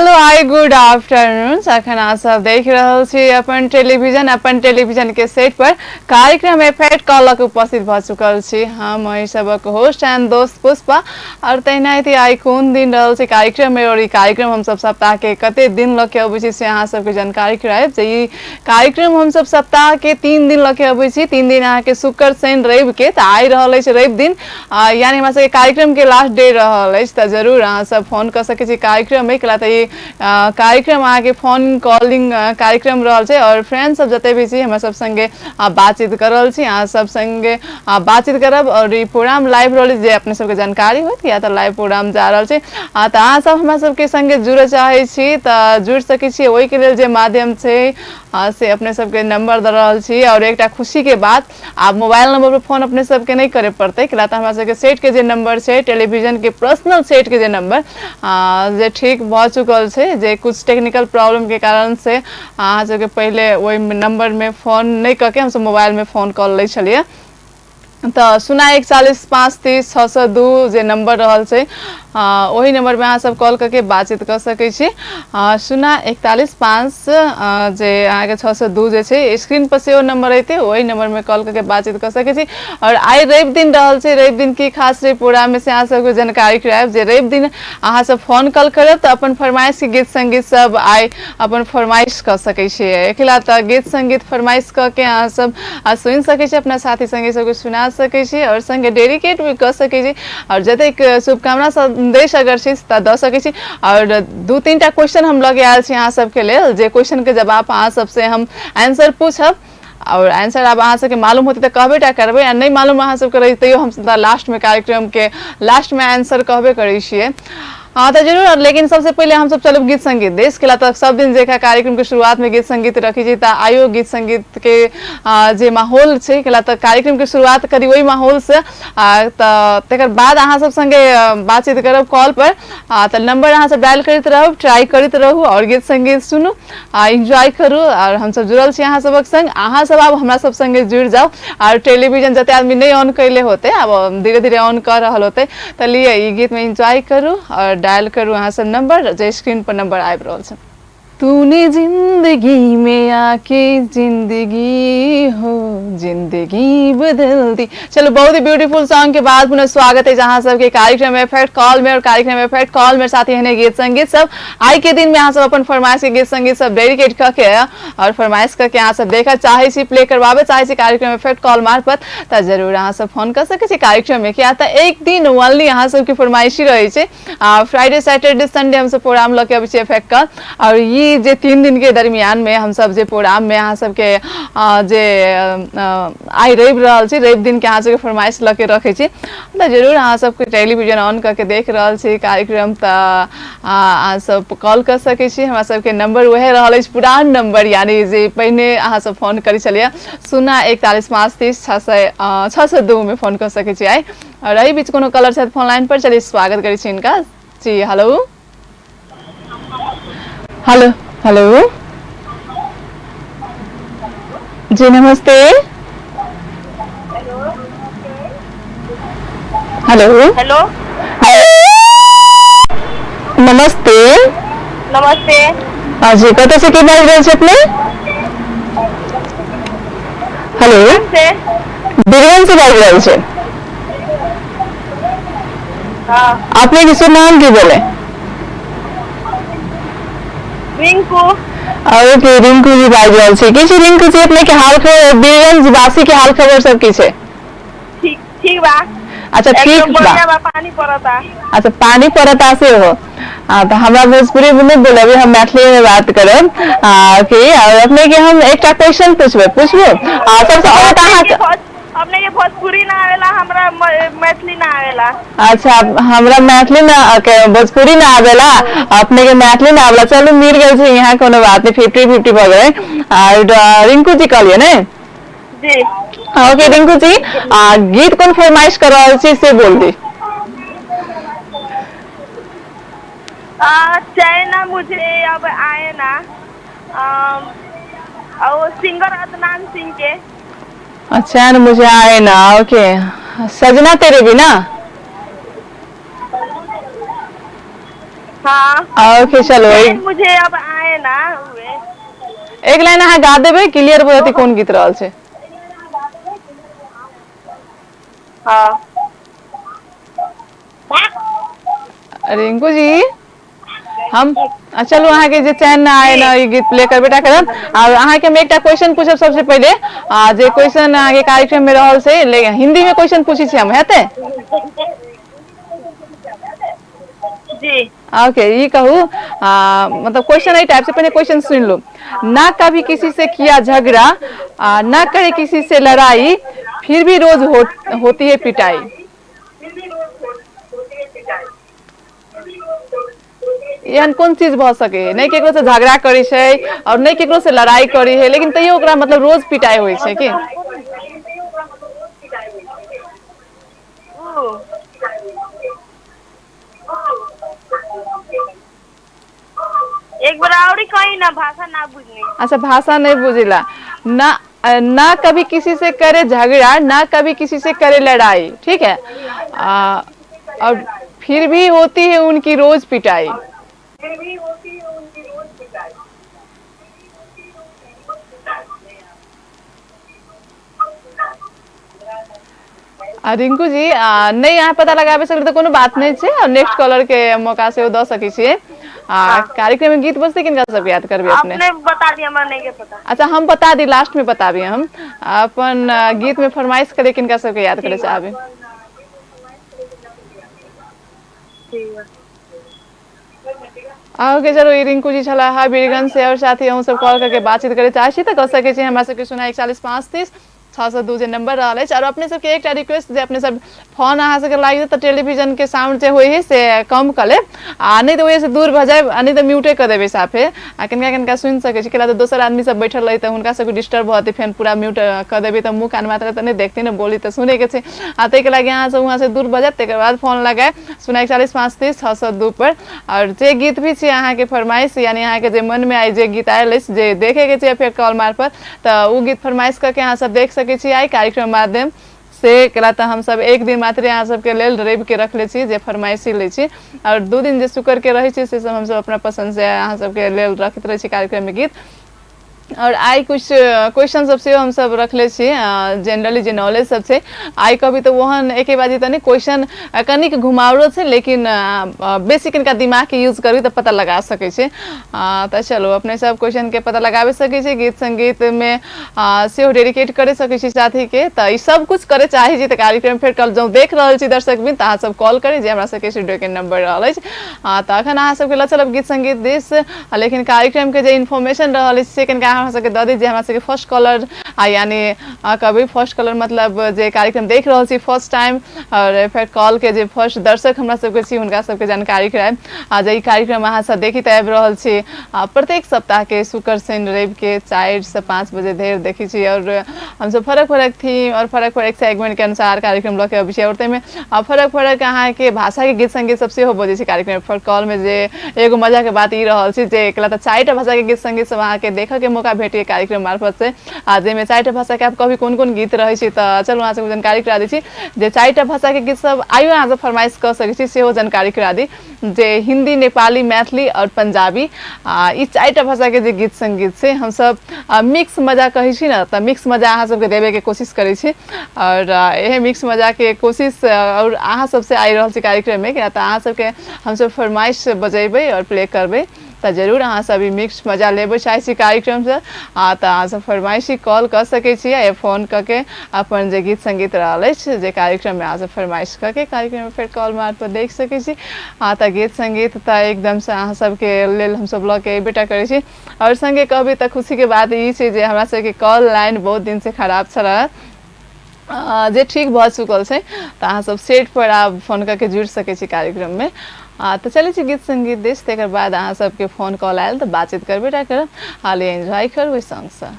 Hello hi good afternoon. अखन अहाँ सब देख रहल छी अपन टेलीविजन, अपन टेलीविजन के सेट पर कार्यक्रम एफेक्ट कॉलक उपस्थित भ चुकल छी। हम अहि सबक होस्ट एंड दोस्त पुष्पा। और तहिना आइ कोन दिन रहल छै कार्यक्रम में, और ई कार्यक्रम हम सब सप्ताह के कते दिन लऽ के अबै छी से अहाँ सबके जानकारी करायब। जे ई कार्यक्रम हम सब सप्ताह के 3 दिन लऽ के अबै छी, 3 दिन अहाँ के शुक्र शनि रवि के। तऽ आइ रहल अछि रवि दिन, यानी हमरा सबके कार्यक्रम के लास्ट डे रहल अछि। तऽ जरूर अहाँ सब फोन कऽ सकै छी कार्यक्रम में, कैला तऽ ई कार्यक्रम अहाँ के फोन कॉलिंग कार्यक्रम रहल छै। और फ्रेंड सब जते भी छी हमरा सब संगे बातचीत कर रहल छी, अहाँ सब संगे बातचीत करब। और ई प्रोग्राम लाइव रहल जे अपने सबके जानकारी होत, या तऽ लाइव प्रोग्राम जा रहल छै। तऽ अहाँ सब हमरा सबके संगे जुड़ऽ चाहै छी तऽ जुड़ि सकै छी। ओहिके लेल जे माध्यम छै से अपने सबके नंबर दऽ रहल छी। और एकटा खुशी के बात, आब मोबाइल नंबर पर फोन अपने सबके नहि करे पड़तै, कैला तऽ हमरा सबके सेट के जे नंबर छै, टेलीविजन के पर्सनल सेट के जे नंबर जे ठीक भऽ चुकल छै, जे कुछ टेक्निकल प्रॉब्लम के कारण से अहाँ सबके पहिले ओहि नंबर में फोन नहि कऽ के हमसब मोबाइल में फोन कॉल लै छलियै। तऽ 0 41 5 30 602 जे नंबर रहल छै, ओहि नंबर पे अहाँ सब कॉल करके बातचीत कऽ सकै छी। 0 41 5 जे अहाँके 602 जे छै, स्क्रीन पर सेहो नंबर अयतै, ओहि नंबर में कॉल करके बातचीत कऽ सकै छी। और आइ रवि दिन रहल छै, रवि दिन की खास रहे प्रोग्राम में से अहाँ सबके जानकारी करायब। जे रवि दिन अहाँ सब फोन कॉल करब तऽ अपन फरमाइश के गीत संगीत सब आइ अपन फरमाइश कऽ सकै छियै। एकला तऽ गीत संगीत फरमाइश कऽ के अहाँ सब सुनि सकै छी, अपना साथी संगी सबके सुना सकै छी और संगे डेडिकेट भी कऽ सकै छी। और जतेक शुभकामना संदेश अगर छै तऽ दऽ सकै छी। और 2-3 टा क्वेश्चन हम लऽ के आयल छी अहाँ सबके लेल, जे क्वेश्चन के जवाब अहाँ सबसे हम आंसर पूछब। और आंसर आब अहाँ सबके मालूम होतै तऽ कहबे टा करबै, आ नहि मालूम अहाँ सबके रही तैयो हम लास्ट में कार्यक्रम के लास्ट में आंसर कहबे करै छियै। हाँ तऽ जरूर। लेकिन सबसे पहिले हम सब चलब गीत संगीत देश के तऽ सब दिन जेका कार्यक्रम के शुरुआत में गीत संगीत रखी छी, तऽ आइयो गीत संगीत के जे माहौल छै, कैला तऽ कार्यक्रम के शुरुआत करी ओहि माहौल से, तऽ तकर बाद अहाँ सब संगे बातचीत करब कॉल पर। तऽ नंबर अहाँ सब डायल करैत रहब, ट्राई करैत रहू और गीत संगीत सुनू, एंजॉय करू। और हम सब जुड़ल छी अहाँ सबक संग, अहाँ सब आब हमरा सब संगे जुड़ि जाउ। और टेलीविजन जते आदमी नहीं ऑन कैले होते, आब धीरे धीरे ऑन कर रहल होते, तऽ लिए ई गीत में एंजॉय करू और डायल करू अहाँ सब नंबर, जे स्क्रीन पर नंबर आबि रहल छै। तूने जिंदगी में आके जिंदगी हो जिंदगी बदल दी। चलो बहुत ही ब्यूटीफुल सॉन्ग के बाद पुनः स्वागत है जहां सबके कार्यक्रम एफेक्ट कॉल में। और कार्यक्रम एफेक्ट कॉल में साथ ही गीत संगीत सब आई के दिन में अहाँ सब अपन फरमाइश के गीत संगीत सब डेडिकेट करके और फरमाइश करके अहाँ सब देखा चाहे छी, प्ले करवावे चाहे छी कार्यक्रम एफेक्ट कॉल मार्फत, तऽ जरूर अहाँ सब फोन कर सकै छी कार्यक्रम में। किया तऽ एक दिन ओनली अहाँ सबके फरमाइशी रहै छै। फ्राइडे सैटरडे संडे हम सब प्रोग्राम लऽ के अबै छी एफेक्ट कॉल। और ई जे 3 दिन के दरमियान में हम सब जे प्रोग्राम में अहाँ सबके जे आइ रवि रहल छी, रवि दिन के अहाँ सबके फरमाइश लऽ के रखै छी, तऽ जरूर अहाँ सबके टेलीविजन ऑन कऽ के देख रहल छी कार्यक्रम, तऽ अहाँ सब कॉल कऽ सकै छी। हमरा सबके नंबर वएह रहल अछि, पुरान नंबर, यानी जे पहिने अहाँ सब फोन करै छलियै, 0 41 5 30 602 में फोन कऽ सकै छी आइ। और एहि बीच कोनो कलर छथि फोन लाइन पर, चलिए स्वागत करै छी हिनका। जी हेलो हेलो हेलो जी नमस्ते। हेलो हेलो नमस्ते। नमस्ते। हाँ जी, कतऽ से के बाजि रहल छी अपने? हेलो, बीरगंज से बाजि रहल छी। हाँ। अपने के शुभ नाम की बोले? रिंकू। ओके, रिंकू जी बाजि रहल छी। की छी रिंकू जी, अपने के हाल खबर, बीरगंज वासी के हाल खबर सब की छै? ठीक ठीक बा। अच्छा ठीक एकदम बा। बढ़िया बा, पानी पड़ता। अच्छा पानी पड़ता से हो। तऽ हमरा भोजपुरी में नहीं बोलब, हम मैथिली में बात करब। के और अपने के हम एकटा क्वेश्चन पूछबै, पूछबो? सबसे पहिले तऽ अहाँ अपने के भोजपुरी ना आवेला, हमरा मैथिली ना आवेला। अच्छा, हमरा मैथिली ना के भोजपुरी ना आवेला, अपने के मैथिली ना आवेला। चलू मिल गेल छै यहाँ, कोनो बात नहीं, 50-50 भऽ गेलै। और रिंकू जी कहलियै ने? जी। ओके रिंकू जी, गीत कोन फरमाइश कर रहल छी से बोल दी। चैन मुझे अब आए ना, और सिंगर अदनान सिंह के। चैन मुझे आए ना, ओके। सजना तेरे बिना? हाँ। ओके चलो चैन एक मुझे अब आए ना हुए। एक लाइन अहाँ गा देबै, क्लियर भऽ जेतै कोन गीत रहल छै। हाँ। रिंकू जी हम चलू अहाँके जे चैन ना आए ना ई गीत प्ले करबे टा करब। और अहाँके हम एकटा क्वेश्चन पूछब सबसे पहिले, आ जे क्वेश्चन अहाँके कार्यक्रम में रहल छै, हिंदी में क्वेश्चन पूछै छी हम, हेतै? जी। ओके, ई कहू, मतलब क्वेश्चन एहि टाइप से, पहले क्वेश्चन सुन लो। ना कभी किसी से किया झगड़ा, ना करे किसी से लड़ाई, फिर भी रोज होती है पिटाई। एहन कोन चीज भऽ सकै है? नहि केकरो से झगड़ा करै छै और नहि केकरो से लड़ाई करै है, लेकिन तैयो ओकरा मतलब रोज पिटाई होइ छै की? उ एक बार और कही ना, भाषा ना बुझनी। अच्छा, भाषा नहीं बुझिला ना। ना कभी किसी से करे झगड़ा, ना कभी किसी से करे लड़ाई, ठीक है, और फिर भी होती है उनकी रोज पिटाई। आ रिंकू जी, नहि अहाँ पता लगाबे सकली तऽ कोनो बात नहि छै, और नेक्स्ट कॉलर के मौका सेहो दऽ सकै छियै। आ कार्यक्रम में गीत बजतै, किनका सबके याद करबै अपने? अपने बता दिया, हमरा नहीं के पता। अच्छा, हम बता दी, लास्ट में बताबी हम। अपन गीत में फरमाइश करे किनका सबके याद करे चाहबे? ठीक है। ओके चलो, ई रिंकू जी छलाह हा वीरगंज से, और साथ ही अहूँ सब कॉल करके बातचीत करे चाहै छी तऽ कऽ सकै छी हमरा सबके 041 5 30 602 जे नंबर रहल अछि। और अपने सबके एकटा रिक्वेस्ट जे अपने सब फोन अहाँ सबके लागि जायत तऽ टेलीविजन के साउंड जे होइ है से कम कऽ लेब, आ नहि तऽ ओहिसँ दूर भऽ जायब, आ नहि तऽ म्यूटे कऽ देबै साफे, आ कनिका कनिका सुनि सकै छी। कैला तऽ दोसर आदमी सब बैठल रही तऽ हुनका सबके डिस्टर्ब भऽ जेतै। फेर पूरा म्यूट कऽ देबै तऽ मुँह कान मात्र तऽ नहि देखथिन ने, बोली तऽ सुनैके छै। आ ताहिके लागि अहाँ सब वहाँ से दूर भऽ जायब, तकर बाद फोन लगायब 041 5 30 602 पर। और जे गीत भी छै अहाँके फरमाइश, यानी अहाँके जे मनमे आइ जे गीत आयल अछि जे देखैके छै फेर कॉल मार्फत, तऽ ओ गीत फरमाइश करके अहाँ सब देख सकै छी आइ कार्यक्रम माध्यम से। केला तऽ हमसब एक दिन मात्रे अहाँ सबके लेल रविके रखले छी जे फरमाइशी लै छी, और 2 दिन जे शुक्रके रहै छै से सब हमसब अपना पसन्द से अहाँ सबके लेल रखैत रहै छी कार्यक्रममे गीत। और आइ कुछ क्वेश्चन सब सेहो हमसब रखले छी, जेनरली जे नॉलेज सब छै। आइ कभी तऽ ओहन एके बाजी तऽ नहि, क्वेश्चन कनिक घुमावरो छै, लेकिन बेसी कनिका दिमागके यूज करबी तऽ पता लगा सकै छै। तऽ चलू, अपने सब क्वेश्चन के पता लगाबे सकै छी, गीत संगीतमे सेहो डेडिकेट करे सकै छी साथीके। तऽ ई सब कुछ करे चाहै छी तऽ कार्यक्रम फेर कल जँ देख रहल छी दर्शक बिन, तऽ अहाँ सब कॉल करी जे हमरा सबके स्टूडियोके नंबर रहल अछि। तऽ अखन अहाँ सबके लऽ चलब गीत संगीत दिस, लेकिन कार्यक्रमके जे इन्फॉर्मेशन रहल अछि से कनिका अहाँ सबके दऽ दी, जे हमरा सबके फर्स्ट कॉलर, यानी कभी फर्स्ट कॉलर मतलब जे कार्यक्रम देख रहल छी फर्स्ट टाइम, और फेर कॉल के जे फर्स्ट दर्शक हमरा सबके छी हुनका सबके जानकारी करायब आ जे ई कार्यक्रम अहाँ सब देखैत आबि रहल छी प्रत्येक सप्ताह के शुक्र शनि रवि के 4 से 5 बजे धरि देखै छी, और हमसब फरक फरक थीम और फरक फरक सेगमेंट के अनुसार कार्यक्रम लऽ के अबै छी, और ताहिमे फरक फरक अहाँके भाषाके गीत संगीत सब सेहो बजै छै कार्यक्रम फर कॉल में। जे एगो मजा के बात ई रहल छै जे एकला तऽ चारिटा भाषा के गीत संगीत सब अहाँके देखऽ के मौका भेटिए कार्यक्रम मार्फत से, आ जाहिमे चारिटा भाषा के आब कभी कोन कोन गीत रहै छै, तऽ चलू अहाँ सबके जानकारी करा दै छी जे चारिटा भाषा के गीत सब आइयो अहाँ सब फरमाइश कऽ सकै छी। सेहो जानकारी करा दी जे हिंदी, नेपाली, मैथिली और पंजाबी, ई चारिटा भाषा के जे गीत संगीत छै, हमसब मिक्स मजा कहै छी ने, तऽ मिक्स मजा अहाँ सबके देबे के कोशिश करै छी। और इहे मिक्स मजा के कोशिश और अहाँ सबसे आइ रहल छै कार्यक्रम में, तऽ अहाँ सबके हमसब फरमाइश बजेबै और प्ले करबै, तऽ जरूर अहाँ सब ई मिक्स मजा लेबै चाहै छी कार्यक्रमसँ, आ तऽ अहाँ सब फरमाइशी कॉल कऽ सकै छी या फोन कऽ के अपन जे गीत संगीत रहल अछि जे कार्यक्रममे अहाँ सब फरमाइश कऽ के कार्यक्रममे फेर कॉल मार्फत देख सकै छी। आ तऽ गीत संगीत तऽ एकदमसँ अहाँ सबके लेल हमसब लऽ के अयबे टा करै छी। आओर सङ्गे कहबै तऽ खुशीके बात ई छै जे हमरा सबके कॉल लाइन बहुत दिनसँ खराब छलै, जे ठीक भऽ चुकल छै, तऽ अहाँ सब सेट पर आब फोन कऽ के जुड़ि सकै छी कार्यक्रममे। तऽ चलै छी गीत संगीत दिस, तकर बाद अहाँ सबके फोन कॉल आयल तऽ बातचीत करबे टा करब। हाल एन्जॉय करू ओहि सॉन्गसँ।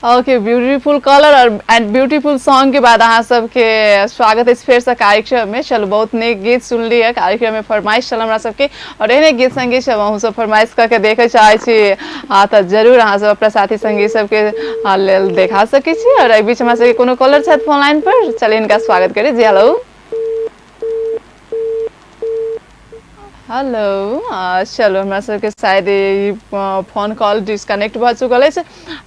ओके, ब्यूटीफुल कॉलर और एंड ब्यूटीफुल सॉन्ग के बाद अहाँ सबके स्वागत अछि फेरसँ कार्यक्रममे। चलू, बहुत नीक गीत सुनलियै, कार्यक्रममे फरमाइश छल हमरा सबके, और एहने गीत संगीत सब अहूँ सब फरमाइश कऽ के देखै चाहै छी, तऽ जरूर अहाँ सब अपना साथी संगी सबके लेल देखा सकै छी। और एहि बीच हमरा सबके कोनो कॉलर छथि फोन लाइन पर, चलिए इनका स्वागत करी। जी हेलो। हेलो। चलू हमरा सबके शायद ई फोन कॉल डिस्कनेक्ट भऽ चुकल अछि।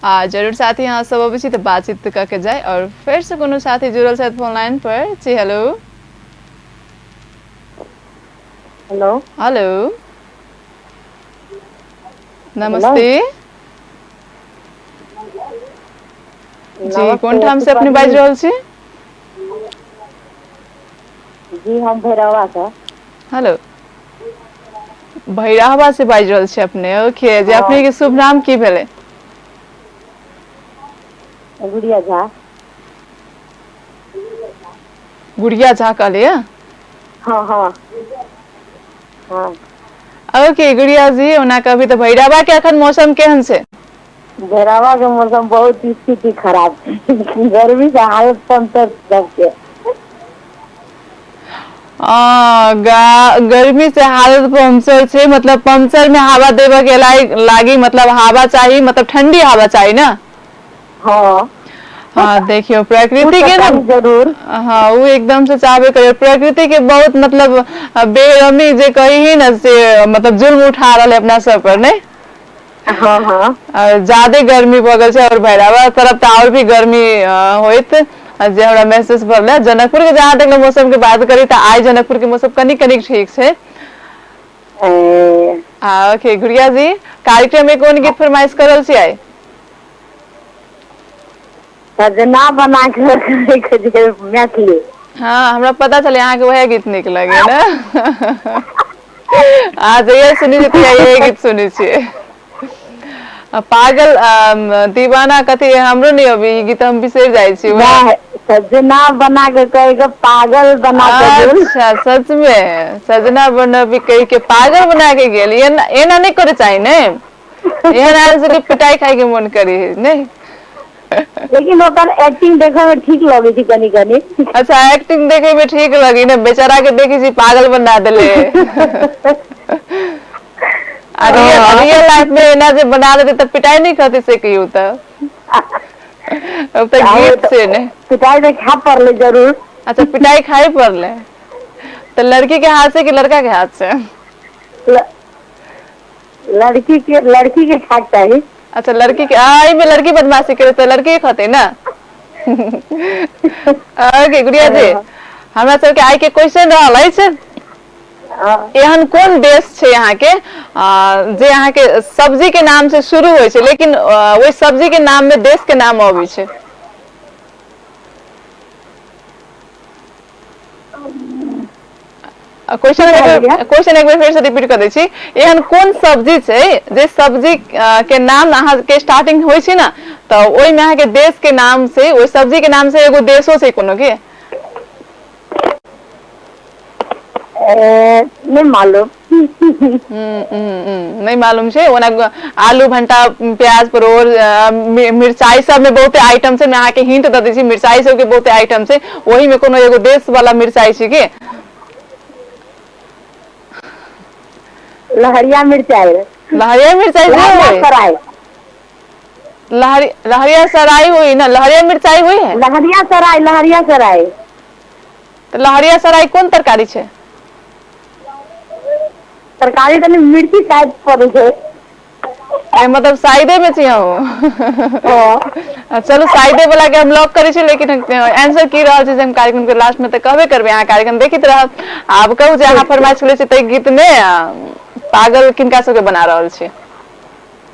आ जरूर साथी अहाँ सब अबै छी तऽ बातचीत कऽ के जाय और फेर से कोनो साथी जुड़ल छथि फोन लाइन पर। जी हेलो। हेलो। हेलो। हेलो। नमस्ते। जी कोन नमस्ते ठाम से पुष्पा अपने जी। बाजि रहल छी? जी हम भैरवा स। हेलो। भैरहवा से बाजि रहल छी अपने। ओके, जे हँ अपने के शुभ नाम की भेलै? गुड़िया झा। गुड़िया झा कहलियै? हँ हँ हँ। ओके गुड़िया जी, ओना कहबै तऽ भैरवा के अखन मौसम केहन छै? भैरवा के मौसम बहुत स्थिति खराब छै, गर्मी से हालत पंचर सबके। आ गर्मी से हालत पंचर छै, मतलब पंचर मे हवा देबऽ के लागी, मतलब हवा चाही, मतलब ठंडी हवा चाही ने। हँ। हँ देखियौ ओ प्रकृति तऽ के ने। चाही जरूर। हँ ओ एकदम से चाहबे करियै, प्रकृति के बहुत मतलब बेरहमी जे कही ने से मतलब जुल्म उठा रहल है अपना सब पर ने। हँ हँ। ज्यादे गर्मी भऽ गेल छै और भैरवा तरफ तऽ आओर भी गर्मी होइत जे हमरा महसूस भेलै। जनकपुर के जहाँ तक मौसम के बात करी तऽ आइ जनकपुर के मौसम कनि कनि ठीक छै। ए आ ओके गुड़िया जी, कार्यक्रम में कोन गीत फरमाइश करल छी आइ? सजना बना के जे मैथिली। हँ हमरा पता छलै अहाँके उएह गीत नीक लगैया ने। आ जहिया सुनै छियै तहिया इहे गीत सुनै छियै। पागल दीवाना कथी हमरो नहि अबै ई गीत, हम बिसरि जाइ छी उएह। नहि, सजना बना के कहिके पागल बना के गेल। अच्छा सचमे सजना बनबी कहि के पागल बना के गेल, एना एना नहि करे चाही ने। एहन आदमी सबके पिटाई खाय के मन करे है नहि? लेकिन ओकर एक्टिंग देखय मे ठीक लगै छै कनि कनि। अच्छा एक्टिंग देखे मे ठीक लगी ने, बेचारा के देखै छी पागल बना देले। आ रियल हँ रियल लाइफ मे एना जे बना देतै तऽ पिटाइ नहि खते से कहियौ तऽ। अब तऽ आ ओ गीत तऽ छै ने। पिटाइ तऽ खाय पड़लै जरूर। अच्छा पिटाई खाइ पड़लै तऽ लड़की के हाथ से कि लड़का के हाथ से? ल, लड़की के खायके चाही। अच्छा लड़की के एहिमे लड़की बदमाशी करे तऽ लड़की के खते ने। ओके गुड़िया जी, हँ हमरा सबके आइ के क्वेश्चन रहल अछि, हँ। एहन कोन देश छै अहाँके जे अहाँके सब्जी के नाम से शुरू होइ छै, लेकिन ओहि सब्जी के नाम मे देश के नाम अबै छै? की क्वेश्चन एक कहलियै? बेर, क्वेश्चन एक बेर फेरसँ रिपीट कऽ दै छी। एहन कोन सब्जी छै जे सब्जी के नाम अहाँके स्टार्टिंग होइ छै ने तऽ ओहिमे अहाँके देश के नाम से, ओहि सब्जी के नाम से एगो देशो छै कोनो के? नहि मालूम। नहि मालूम छै। ओना आलू भंटा प्याज परोड़ मिरचाई सब मे बहुते आइटम छै। अहाँके हिंट दऽ दै छी, मिरचाई सबके बहुते आइटम छै, ओहि मे कोनो एगो देश वाला मिरचाई छै की? लहरिया मिरचाइ। लहरिया मिरचाई से लहरिया होय? सराय। लहरिया सराय हुई ना, लहरिया मिरचाई हुई है। लहरिया सराय लहरिया सराय। तऽ लहरिया सराय कोन तरकारी छै? तरकारी तनि मिर्ची शायद पड़ै छै। मतलब साइदे मे छी अहूँ। हँ। चलू साइदे वला के हम लॉक करै छी, लेकिन आंसर की रहल छै से हम कार्यक्रम के लास्ट मे तऽ कहबे करबै, अहाँ कार्यक्रम देखैत रहब। आब कहू जे अहाँ ठीक छै। फरमाइश करै छी ताहि गीत मे पागल किनका सबके बना रहल छी?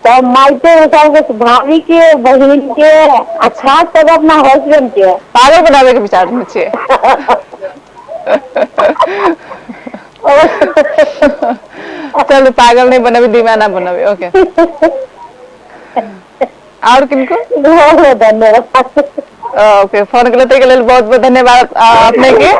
सब मायके सबके, भाभी के, बहिन के आ अच्छा खास कर अपना हसबैंड के। पागल बनाबे के विचार मे छियै? चलू पागल नहि बनबै, दीवाना बनबै। ओके, आओर किनको? धन्यवाद। ओके, फोन केलहुँ ताहिके लेल बहुत बहुत धन्यवाद अपने के।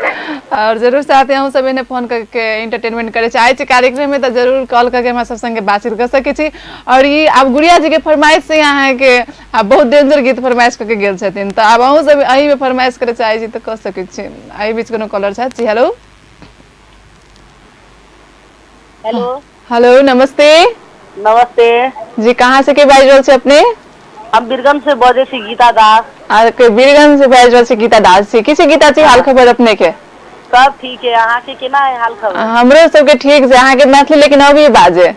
और जरूर साथ अहूँ सब एने फोन करके एंटरटेनमेंट करे चाहे छी कार्यक्रम में तऽ जरूर कॉल करके हमरा सब संगे बातचीत कर सकै छी। और ई आब गुड़िया जी के फरमाइश से अहाँके आ बहुत डेंजर गीत फरमाइश करके गेल छथिन, तऽ आब अहूँ सब एहि में फरमाइश करे चाहे छी तऽ कऽ सकै छी। एहि बीच कोनो कॉलर छथि? जी हेलो। हेलो। हेलो नमस्ते। नमस्ते। जी कहाँ से के बाजि रहल छी अपने? हम बीरगंज से बजै छी, गीता दास। आ के बीरगंज से बाजि रहल छी गीता दास जी। की छै गीता जी हाल हँ। खबर अपने के? सब ठीक है, अहाँके केना है हाल खबर? हमरो सबके ठीक छै। अहाँके मैथिली लेकिन अभी बाजे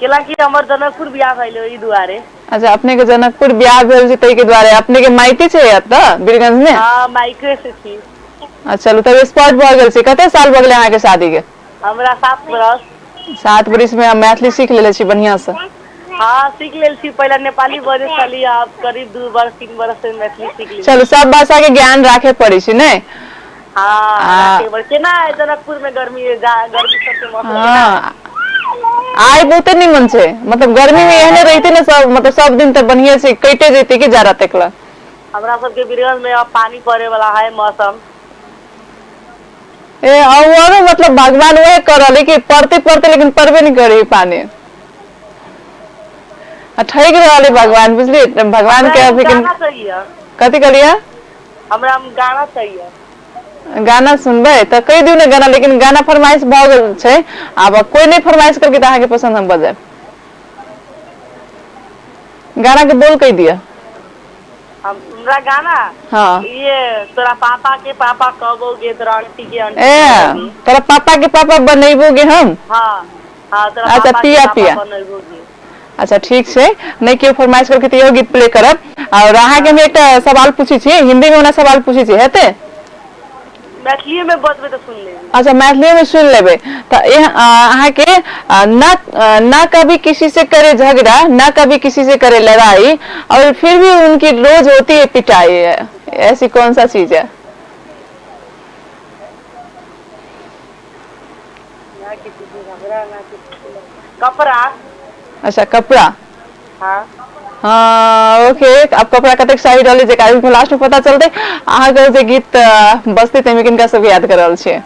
केला कि हमर जनकपुर बियाह भेल ओहि दुआरे। अच्छा, अपने के जनकपुर बियाह भेल छै ताहि के दुआरे अपने के माइती छै एतऽ बीरगंज मे? हँ, माइके से छी। अच्छा, चलू तब स्पॉट भऽ गेल छै। कते साल भऽ गेलै अहाँके शादी के? हमरा 7 बरस। 7 बरिस मे अहाँ मैथिली सीख लेले छी बढ़ियां से? हँ, सीख लेल छी। पहिले नेपाली बजै छली, आब करीब 2 वर्ष 3 वर्ष से मैथिली सीख लेली। चलू, सब भाषा के ज्ञान राखे पड़ै छै ने। हँ, आ राखे। केना है जनकपुर में गर्मी, गर्मी सबके मौसम केना है? हँ, आइ बहुते निमन छै। मतलब गर्मी मे एहने रहिते ने सब, मतलब सब दिन तऽ बढ़िये छै, कटे जेते कि जाड़ा तकला। हमरा सबके बीरगंज में अब पानी पड़े वाला है मौसम। ए औरो मतलब भगवान वहे कर रहले कि पड़ते पड़ते, लेकिन पड़बे नहीं करी पानी आ ठकि रहल है भगवान, बुझलियै भगवान हमरा के एगो अभी गाना चाहिए। कथी कहलियै? हमरा गाना चाहिए। गाना सुनबै तऽ कहि दियौ ने गाना, लेकिन गाना फरमाइश भऽ गेल छै। आब कोई नहि फरमाइश करके तऽ अहाँके पसन्द हम बजायब। गाना के बोल कहि दिअ। हमरा गाना हँ। ये तोरा पापा के पापा कहबोगे, तोरा आंटी के ए आंटी बनबोगे। तोरा पापा के पापा बनेबोगे हम। हाँ हाँ, तोरा अच्छा, पापा के पिया पापा पिया। बनबोगे। अच्छा, ठीक छै। नहि केओ फरमाइश करके तऽ इहो गीत प्ले करब। आओर अहाँके हम हाँ एकटा सवाल पूछै छी, हिंदी मे ओना सवाल पूछै छी, हेतै? मैथिली में बजबे तऽ सुन लेबै। अच्छा, मैथिली में सुन लेबै तऽ अहाँके न न कभी किसी से करे झगड़ा, न कभी किसी से करे लड़ाई, और फिर भी उनकी रोज होती है पिटाई, ऐसी कौन सा चीज है? ना किसी से झगड़ा, ना किसी से, कपड़ा। अच्छा, कपड़ा। हाँ। हाँ, ओके। आब कपड़ा कतेक सही रहलै जे कार्यक्रम लास्ट में पता चलतै। अहाँके जे गीत बजतै ताहिमे किनका सबके याद कर रहल छियै?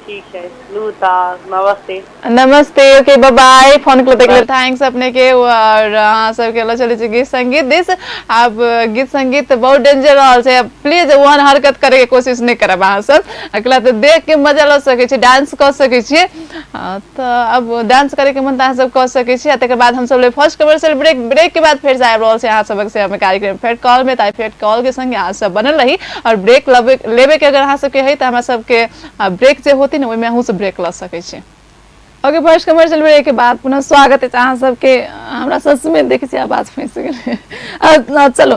ठीक है, लू तऽ नमस्ते। नमस्ते, ओके, बाय। फोन के बाय। लेल thanks अपने के। और अहाँ सबके लऽ चलै छी गीत संगीत दिस। आब गीत संगीत तऽ बहुत डेंजर रहल छै। प्लीज ओहन हरकत करे के कोशिश नहि करब अहाँ सब। अकेला तऽ देख के मजा लऽ सकै छी, डांस कऽ सकै छियै। तऽ अब डांस करे के मन तऽ अहाँ सब कऽ सकै छी। आ तकर बाद हमसब ले फर्स्ट कमर्शियल ब्रेक। ब्रेक के बाद फेर से आबि रहल छै अहाँ सबक सेवा में कार्यक्रम फेर कॉल में। तऽ फेर कॉल के संगे अहाँ सब बनल रही और ब्रेक लेबे लेबे के अगर अहाँ सबके है तऽ हमरा सबके ब्रेक जे होती ने, ओहिमे अहूँ सब ब्रेक लऽ सकै छी। ओके, फर्स्ट कमर्शियल ब्रेक के बाद पुनः स्वागत अछि अहाँ सबके। हमरा सचमे देखै छी आवाज फँसि गेलै। चलू,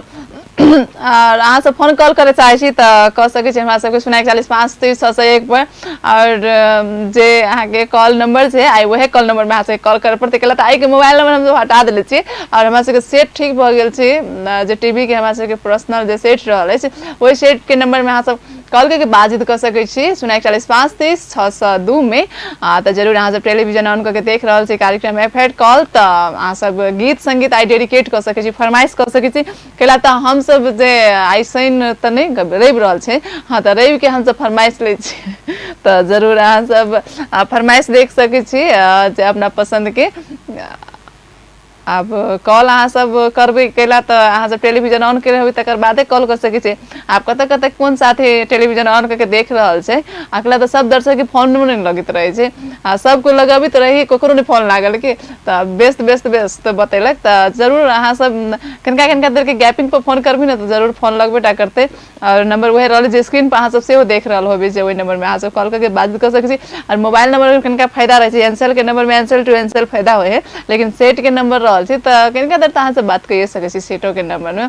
आओर अहाँ सब फोन कॉल करय चाहै छी तऽ कऽ सकै छी हमरा सबके 0 41 5 30 601 पर। आओर जे अहाँके कॉल नंबर छै, आइ वएह कॉल नंबरमे अहाँ सबके कॉल करय पड़तै, कैला तऽ आइके मोबाइल नंबर हमसब हटा देले छी आओर हमरा सबके सेट ठीक भऽ गेल छै। जे टीवी के हमरा सबके पर्सनल जे सेट रहल अछि, ओहि सेटके नंबरमे अहाँ सब कॉल करके बातचीत कऽ सकै छी 0 41 5 30 602 मे। तऽ जरूर अहाँ सब टेलीविजन ऑन कऽ के देख रहल छी कार्यक्रम एफ एड कॉल, तऽ अहाँ सब गीत संगीत आइ डेडिकेट कऽ सकै छी, फरमाइश कऽ सकै छी। कैला तऽ हमसब जे आइ शनि तऽ नहि, रवि रहल छै। हँ, तऽ रविके हमसब फरमाइश लै छी, तऽ जरूर अहाँ सब फरमाइश देख सकै छी जे अपना पसन्दके। आब कॉल अहाँ सब करबै कैला तऽ अहाँ सब टेलीविजन ऑन केने हेबै, तकर बादे कॉल कऽ सकै छी। आब कतऽ कतऽ कोन साथी टेलीविजन ऑन कऽ के देख रहल छै। अकला तऽ सब दर्शक के फोन नहि लगैत रहै छै आ सबको लगबैत रही, ककरो नहि फोन लागल कि तऽ व्यस्त व्यस्त व्यस्त बतेलक। तऽ जरूर अहाँ सब कनिका कनिका देरके गैपिंग पर फोन करबी ने तऽ जरूर फोन लगबे टा करतै। और नंबर वएह रहलै जे स्क्रीन पर अहाँ सब सेहो देख रहल होबै, जे ओहि नंबर में अहाँ सब कॉल करके बात कऽ सकै छी। और मोबाइल नंबर में कनिका फायदा रहै छै, एनसेल के नंबर में एनसेल टू एनसेल फायदा होइ है, लेकिन सेट के नंबर रहल छै तऽ कनिका देर तऽ अहाँ सब बात करिए सकै छी सेटो के नंबर में।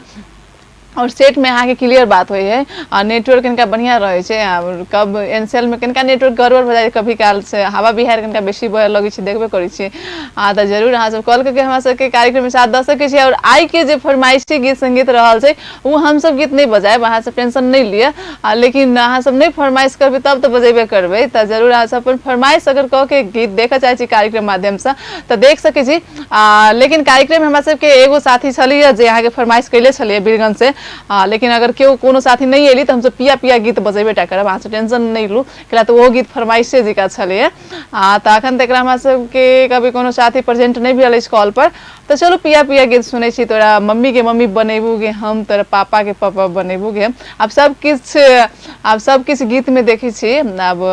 और सेट में अहाँके क्लियर बात होइ है आ नेटवर्क कनिका बढ़िया रहै छै। आ कब एनसेल में कनिका नेटवर्क गड़बड़ भऽ जाइ कभी काल से, हवा बिहारि कनिका बेसी बहऽ लगै छै, देखबे करै छियै। आ तऽ जरूर अहाँ सब कॉल करके हमरा सबके कार्यक्रम में साथ दऽ सकै छी। और आइ के जे फरमाइशी गीत संगीत रहल छै, ओ हमसब गीत नहि बजायब, अहाँ सब टेंशन नहि लिअ। आ लेकिन अहाँ सब नहि फरमाइश करबै तब तऽ बजेबे करबै। तऽ जरूर अहाँ सब अपन फरमाइश अगर कऽ के गीत देखऽ चाहै छी कार्यक्रम माध्यमसँ तऽ देख सकै छी। आ लेकिन कार्यक्रम हमरा सबके एगो साथी छलियै जे अहाँके फरमाइश कैले छलियै बीरगंज से। आ लेकिन अगर केओ कोनो साथी नहि एली तऽ हमसब पिया पिया गीत बजेबे टा करब, अहाँ सब टेंशन नहि लू, कैला तऽ ओहो गीत फरमाइशे जकाँ छलैए। आ तऽ अखन तक हमरा सबके कभी कोनो साथी प्रेजेंट नहि भेल अछि कॉल पर। तऽ चलू, पिया पिया गीत सुनै छी। तोरा मम्मी के मम्मी बनेबू गे हम, तोरा पापा के पापा बनेबू गे हम। आब सब किछु गीत में देखै छी। आब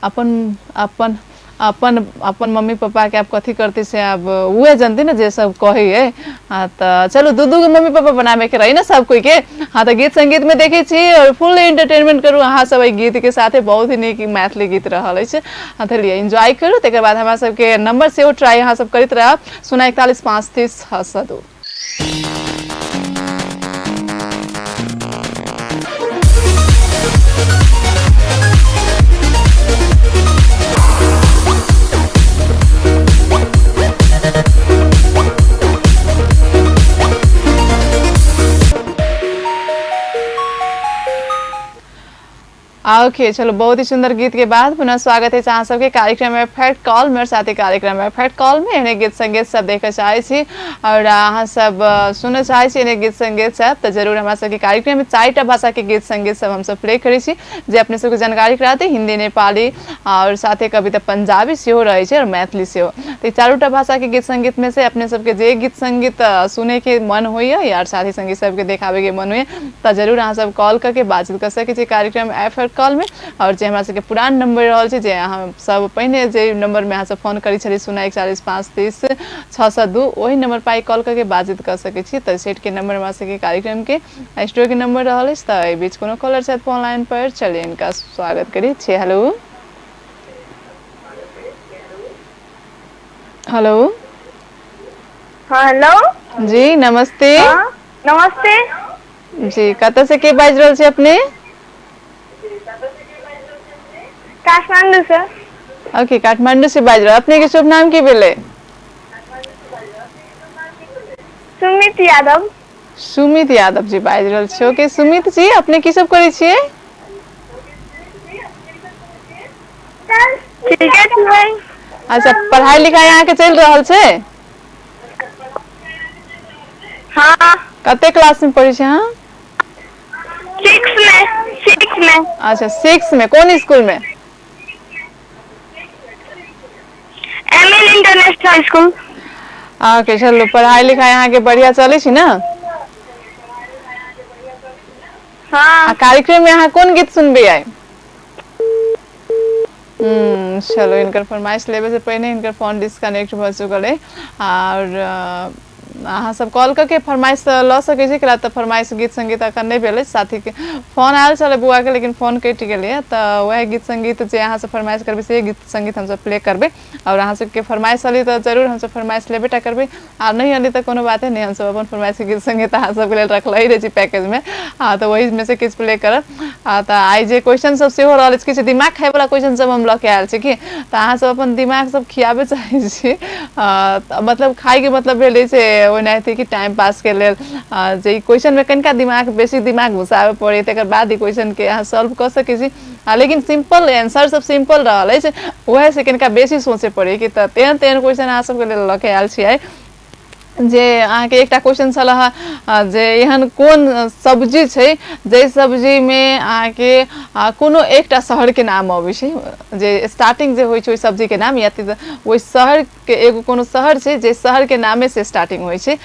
अपन अपन अपन अपन मम्मी पापा के आब कथी करते से आब उहे जानते ना जे सब कही है। हाँ तऽ चलू दू दू गो मम्मी पापा बनाबे के रही ना सब कोई के। हाँ तऽ गीत संगीत में देखे छी और फुल एंटरटेनमेंट करू अहाँ सब एहि गीत के साथे, बहुत ही नीक मैथिली गीत रहल अछि। हाँ तऽ लिए एंजॉय करू, तकर बाद हमरा सबके नंबर सेहो ट्राई अहाँ सब करैत रहब 0 41 5 30 6 2। ओके चलो बहुत ही सुंदर गीत के बाद पुनः स्वागत है अहाँ सबके कार्यक्रम में फैट कॉल में और साथ ही कार्यक्रम में फैट कॉल में एहने गीत संगीत सब देखे चाहे छी और अहाँ सब सुनऽ चाहे छी एहने गीत संगीत सब तऽ जरूर हमरा सबके कार्यक्रम में 4टा भाषा के गीत संगीत सब हमसब प्ले करै छी जे अपने सबके जानकारी करा दी, हिंदी, नेपाली और साथे कभी तऽ पंजाबी सेहो रहै छै और मैथिली सेहो। तऽ ई चारूटा भाषा के गीत संगीत में से अपने सबके जे गीत संगीत सुने के मन होइए या साथी संगीत सबके देखाबे के मन होइए तऽ जरूर अहाँ सब कॉल करके बातचीत कर सकै छी कार्यक्रम एफ आर कॉल में। और जे हमरा सबके पुरान नंबर रहल छै, जे अहाँ सब पहिने जे नंबर में अहाँ सब फोन करै छलियै 0 41 5 30 6 2, ओहि नंबर पर आइ कॉल करके बातचीत कर सकै छी। तऽ सेट के नंबर हमरा सबके कार्यक्रम के स्टूडियो के नंबर रहल अछि। तऽ एहि बीच कोनो कॉलर छथि फोन लाइन पर, चलिए इनका स्वागत करी छी। Hello hello. हाँ हेलो जी नमस्ते। हाँ नमस्ते जी, कतऽ से के बाजि रहल छी अपने? काठमांडू से। ओके काठमांडू से बाजि रहल। अपने के शुभ नाम की भेलै? सुमित यादव। सुमित यादव जी बाजि रहल छी। ओके सुमित जी, अपने की सब करै छियै? ठीके छियै। अच्छा पढ़ाई लिखाई अहाँके चलि रहल छै? हाँ। कते क्लास में पढ़ै छी अहाँ? 6 में। 6 में। अच्छा 6 में, कोन स्कूल में? ML international school. ओके चलू पढ़ाई लिखाई अहाँके बढ़िया चलै छै ना? हाँ। आ कार्यक्रम में अहाँ कोन गीत सुनबै आइ? चलो इनकर फरमाइश लेबे से पहिने इनकर फोन डिस्कनेक्ट भऽ चुकल है। और अहाँ सब कॉल करके फरमाइश लऽ सकै छी, किया तऽ फरमाइश गीत संगीत अखन नहि भेल अछि। साथी के फोन आयल छलै बुआ के, लेकिन फोन कटि गेलैए। तऽ वएह गीत संगीत जे अहाँ सब फरमाइश करबै से गीत संगीत हमसब प्ले करबै। और अहाँ सबके फरमाइश अली तऽ जरूर हमसब फरमाइश लेबे टा करबै, आ नहि अली तऽ कोनो बाते नहि, हमसब अपन फरमाइश के गीत संगीत अहाँ सबके लेल रखले ही रहै छी पैकेज में। हाँ तऽ वही में से किछु प्ले करब। आ तऽ आइ जे क्वेश्चन सब सेहो रहल अछि, किछु दिमाग खायवला क्वेश्चन सब हम लऽ के आयल छी कि तऽ अहाँ सब अपन दिमाग सब खियाबे चाहै छी। मतलब खायके मतलब भेलै से ओनाहिते कि टाइम पास के लेल जे ई क्वेश्चन में कनिका दिमाग बेसी दिमाग घुसाबे पड़े तकर बाद ई क्वेश्चन के अहाँ सॉल्व कऽ सकै छी। लेकिन सिंपल आंसर सब सिंपल रहल अछि, वएह से कनिका बेसी सोचे पड़े कि तऽ तेहन तेहन क्वेश्चन अहाँ सबके लेल लऽ के आयल छियै जे अहाँके एकटा क्वेश्चन छल हँ जे एहन कोन सब्जी छै जाहि सब्जीमे अहाँके कोनो एकटा शहरके नाम अबै छै, जे स्टार्टिंग जे होइ छै ओहि सब्जीके नाम, या ओहि शहरके एगो कोनो शहर छै जे शहरके नामे से स्टार्टिंग होइ छै।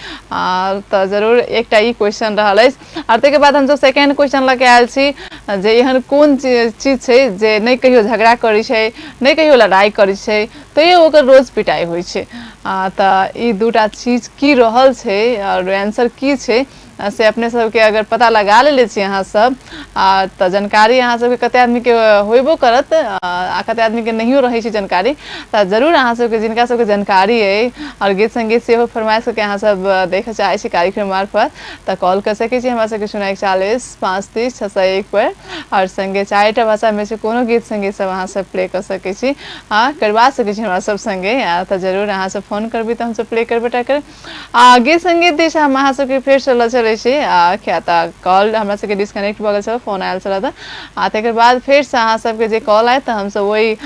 तऽ जरूर एकटा ई क्वेश्चन रहल अछि। आओर ताहिके बाद हमसब सेकेंड क्वेश्चन लऽ के आयल छी जे एहन कोन चीज छै जे नहि कहियो झगड़ा करै छै, नहि कहियो लड़ाइ करै छै, तैयो ओकर रोज पिटाइ होइ छै। तऽ ई दूटा चीज की रहल छै और आंसर की छै से अपने सबके अगर पता लगा लेले छी अहाँ सब तऽ जानकारी अहाँ सबके कते आदमी के होइबो करत आ कते आदमी के नहियो रहै छै जानकारी, तऽ जरूर अहाँ सबके जिनका सबके जानकारी अइ और गीत संगीत सेहो फरमाइश करके अहाँ सब देखऽ चाहै छी कार्यक्रम मार्फत तऽ कॉल कर सकै छी हमरा सबके 0 41 5 30 6 1 पर। और संगे 4टा भाषा में से कोनो गीत संगीत सब अहाँ सब प्ले कऽ सकै छी, हाँ करवा सकै छी हमरा सब संगे। तऽ जरूर अहाँ सब फोन करबै तऽ हमसब प्ले करबे टा करब। आ गीत संगीत दिस हम अहाँ सबके फेरसँ लऽ चलै छी, किया तऽ कॉल हमरा सबके डिस्कनेक्ट भऽ गेल छल, फोन आयल छल तऽ आ तकर बाद फेरसँ अहाँ सबके जे कॉल आयत तऽ हमसब ओहि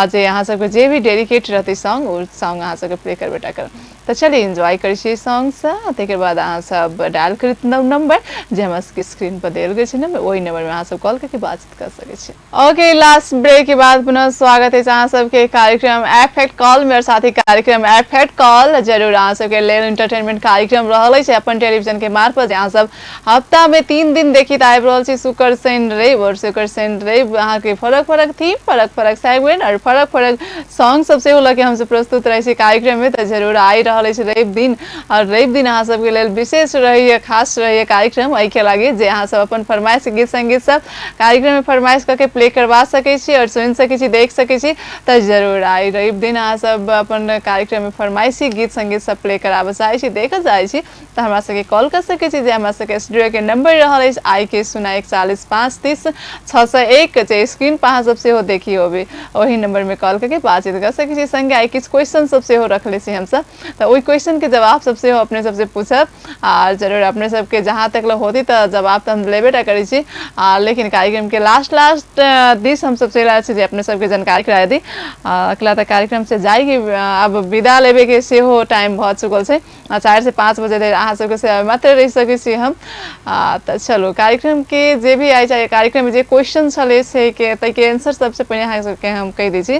जे अहाँ सबके जे भी डेडिकेट रहतै सॉन्ग, ओ सॉन्ग अहाँ सबके प्ले करबे टा करब। तऽ चलिए एंजॉय करै छी सॉन्गसँ, ताहिके बाद अहाँ सब डायल करैत नंबर जे हमरा सबके स्क्रीन पर देल गेल छै नंबर, ओहि नंबर में अहाँ सब कॉल करके बातचीत कर सकै छी। ओके, लास्ट ब्रेक के बाद पुनः स्वागत अछि अहाँ सबके कार्यक्रम एफेक्ट कॉल में, और साथ ही कार्यक्रम एफेक्ट कॉल जरूर अहाँ सबके लेल एंटरटेनमेंट कार्यक्रम रहल अछि अपन टेलीविजन के मार्फत, अहाँ सब हफ्ता में 3 दिन देखित आबि रहल छी, शुक्र शनि रवि। और शुक्र शनि रवि अहाँके फरक फरक थीम, फरक फरक सेगमेंट और फरक फरक सॉन्ग सब सेहो लऽ के हमसब प्रस्तुत रहै छी कार्यक्रम में। तऽ जरूर आइ रहल अछि रवि दिन, और रवि दिन अहाँ सबके लेल विशेष रहैए, खास रहैए कार्यक्रम, एहिके लागि जे अहाँ सब अपन फरमाइश गीत संगीत सब कार्यक्रम में फरमाइश करके प्ले करवा सकै छी और सुनि सकै छी, देख सकै छी। तऽ जरूर आइ रवि दिन अहाँ सब अपन कार्यक्रम में फरमाइशी गीत संगीत सब प्ले कराबऽ चाहै छी, देखऽ चाहै छी तऽ हमरा सबके कॉल कर सकै छी, जे हमरा सबके स्टूडियो के नंबर रहल अछि आई के 0 41 5 30 601, जे स्क्रीन पर अहाँ सब सेहो देखी होबे, ओहि नंबर में कॉल करके बातचीत कर सकै छी। संगे आइ किछु क्वेश्चन सब सेहो रखले छी हमसब, तऽ ओहि क्वेश्चन के जवाब सब सेहो अपने सबसे पूछब, आ जरूर अपने सबके जहाँ तक होती तऽ जवाब तऽ हम लेबे टा करै छी, आ लेकिन कार्यक्रम के लास्ट लास्ट this हम सबसे रहल छी जे अपने सबके जानकारी करा दी। अगला तऽ कार्यक्रम से जाइके अब विदा लेबे के सेहो टाइम भऽ चुकल छै, 4 से 5 बजे धरि अहाँ सबके सेवा मात्र रहि सकै छी हम। तऽ चलू कार्यक्रम के जे भी आइ चाहे कार्यक्रम में जे क्वेश्चन छलै से के ताहिके आंसर सबसे पहिने अहाँ सबके हम कहि दै छी।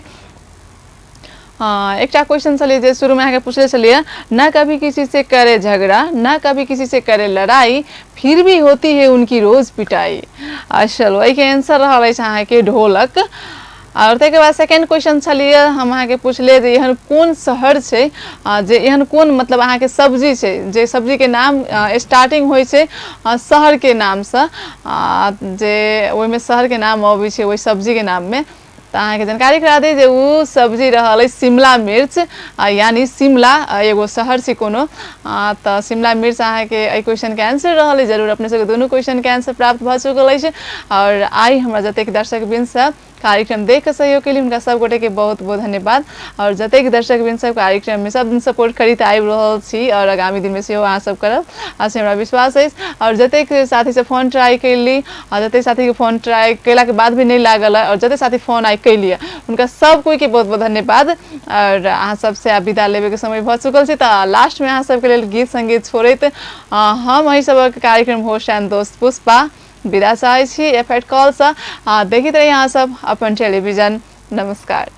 एकटा क्वेश्चन छलै जे शुरू में अहाँके पूछले छलियै, ना कभी किसी से करे झगड़ा, ना कभी किसी से करे लड़ाई, फिर भी होती है उनकी रोज पिटाई। चलो एहिके आंसर रहल अछि अहाँके ढोलक। और ताहिके बाद सेकेंड क्वेश्चन छलियै हम अहाँके पूछलियै जे एहन कोन शहर छै, जे एहन कोन मतलब अहाँके सब्जी छै जे सब्जीके नाम स्टार्टिंग होइ छै शहरके नामसँ, जे ओहिमे शहरके नाम अबै छै ओहि सब्जीके नाममे। तऽ अहाँके जानकारी करा दी जे ओ सब्जी रहल अछि शिमला मिर्च, यानी शिमला एगो शहर छै कोनो, तऽ शिमला मिर्च अहाँके एहि क्वेश्चनके आंसर रहल अछि। जरूर अपने सबके दुनू क्वेश्चनके आंसर प्राप्त भऽ चुकल अछि। और आइ हमरा जतेक दर्शक बिन सब कार्यक्रम देख के सहयोग केली हुनका सब गोटे के बहुत बहुत धन्यवाद। और जतेक दर्शक बिन सब कार्यक्रम में सब दिन सपोर्ट करैत आबि रहल छी और आगामी दिन में सेहो अहाँ सब करब, से हमरा विश्वास अछि। और जतेक साथी से फोन ट्राई कैली और जतेक साथी के फोन ट्राई कैला के बाद भी नहीं लागल और जतेक साथी फोन आइ कैलिए हुनका सब कोई के बहुत बहुत धन्यवाद। और अहाँ सबसे आब विदा लेबे के समय भऽ चुकल छै, तऽ लास्ट में अहाँ सबके लेल गीत संगीत छोड़ैत हम एहि सबक कार्यक्रम होस्ट एंड दोस्त पुष्पा विदा चाहै छी एफएट कॉलसँ। देखैत रही अहाँ सब अपन टेलीविजन। नमस्कार।